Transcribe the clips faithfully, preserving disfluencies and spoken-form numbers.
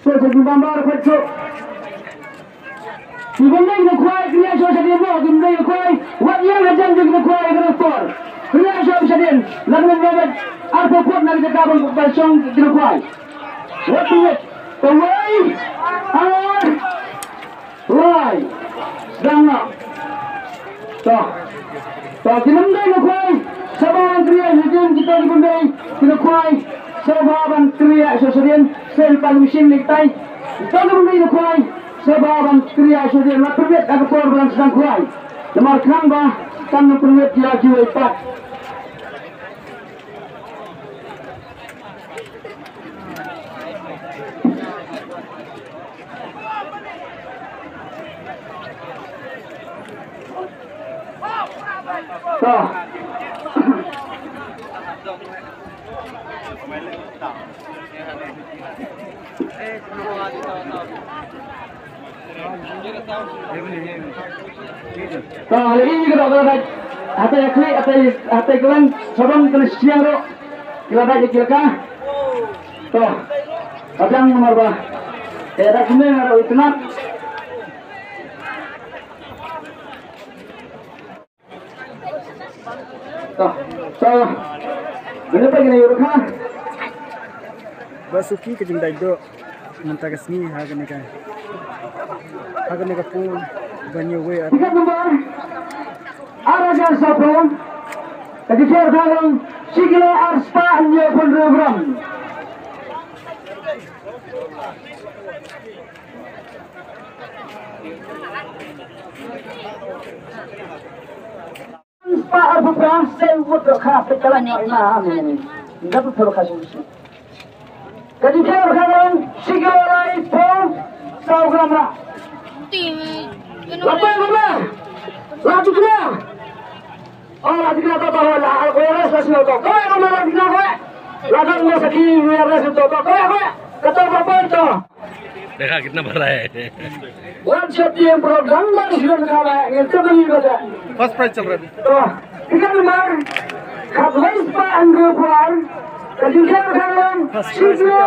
Sha ki bambar, khot shuh. Ki bym dei na khwai, kynriah shuh shadien mo, ki bym dei na khwai. Wat ïeng hajan jong ki na khwai ha kane ka por. Kynriah shuh shadien. Lada ngim ïa bet arphew phut na ka jaka ban, ban shong ki na khwai. Wat pynwit. Kawei. Ar. Lai. Sdang noh. To. To, ki nongdei na khwai. Sngewbha ban kynriah shadien, kita ki bym dei ki na khwai. Sngewbha ban kynriah sha shadien. Sngewbha ban machine leit tai. Kita ki bym dei na khwai. Sngewbha ban kynriah shadien. Wat pynwit ha ka por ba dang sdang khwai. Namar khnang ba kan nang pynwit ïa kiwei pat. To. To, lei ïa ka doh ka lada. Hatai ïa khlieh, hatai, hatai klang, sawdong kane syiang ruh. Ki la dait ïa ki laka. To. Ka biang namar ba. Eh, da kumne nga ruh itynnat. To, to. Ngin ïa peit kane ïa ruh ha. Ba suki ka jingdait doh mynta ka sngi ha kane ka, ha kane ka pung ban ïa wei ar. Tiket number ar hajar saphew. Ka jingpher ka long shi kilo ar spah hynñiewphew hynriew gram. Spah arphew phra, seiwut ruh kha, peit ka la ñiah ïa nga, ha, ne, ne, ne. Nga peit ruh kha shuh shuh. Ka jingpher ka long shi kilo laiphew saw gram ruh. Ti, la poi, la poi. La jukna. Oh, la jukna, to, to, la, la, ko res la sngewto. Ko, ko, la jukna, ko. La dang mo saki, ko res to, to, ko, ko. Ka to, ko, ko, to. देखा कितना भरा है। Wan shot ïa program ban shu ka ba ngin tu ni ba da. First prize चल रहा है। To, tiket number khatwei spah hynriewphew ar. Ka jingpher ka long shi kilo,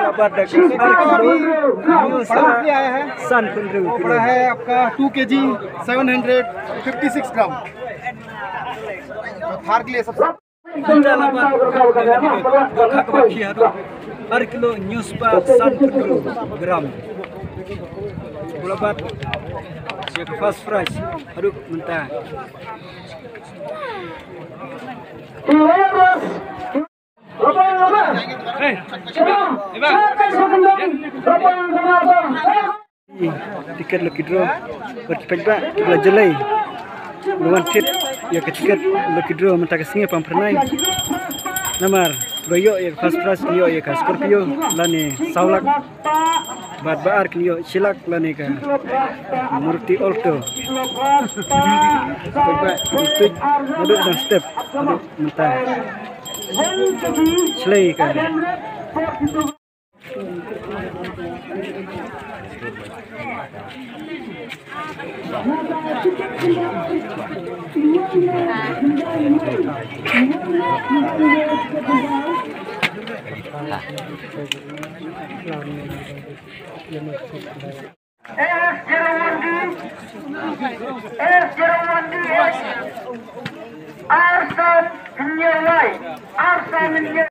shi spah hynriew. San hynriew kilo. पड़ा है आपका two KG seven hundred fifty six gram. तो थार के लिए सबसे Jumlah laban ka kaba khie haduh ar kilo hynñiew spah san hynriew gram. Kaba laban ïa ka first prize haduh mynta. Hey, Eva. Tiket lucky draw bad ki paidbah kiba la jlei ban wan thied ïa ka tiket lucky draw mynta ka sngi Pamphyrnai. Namar ba ïoh ïa ka first prize kin ïoh ïa ka Scorpio lane saw lak bad ba ar kin ïoh shi lak lane ka Maruti Alto. Paidbah kin tuid naduh dang step naduh mynta. Shlei ka. S zero one D, S zero one D H, Arsan Nyerwai, Arsan Nyer-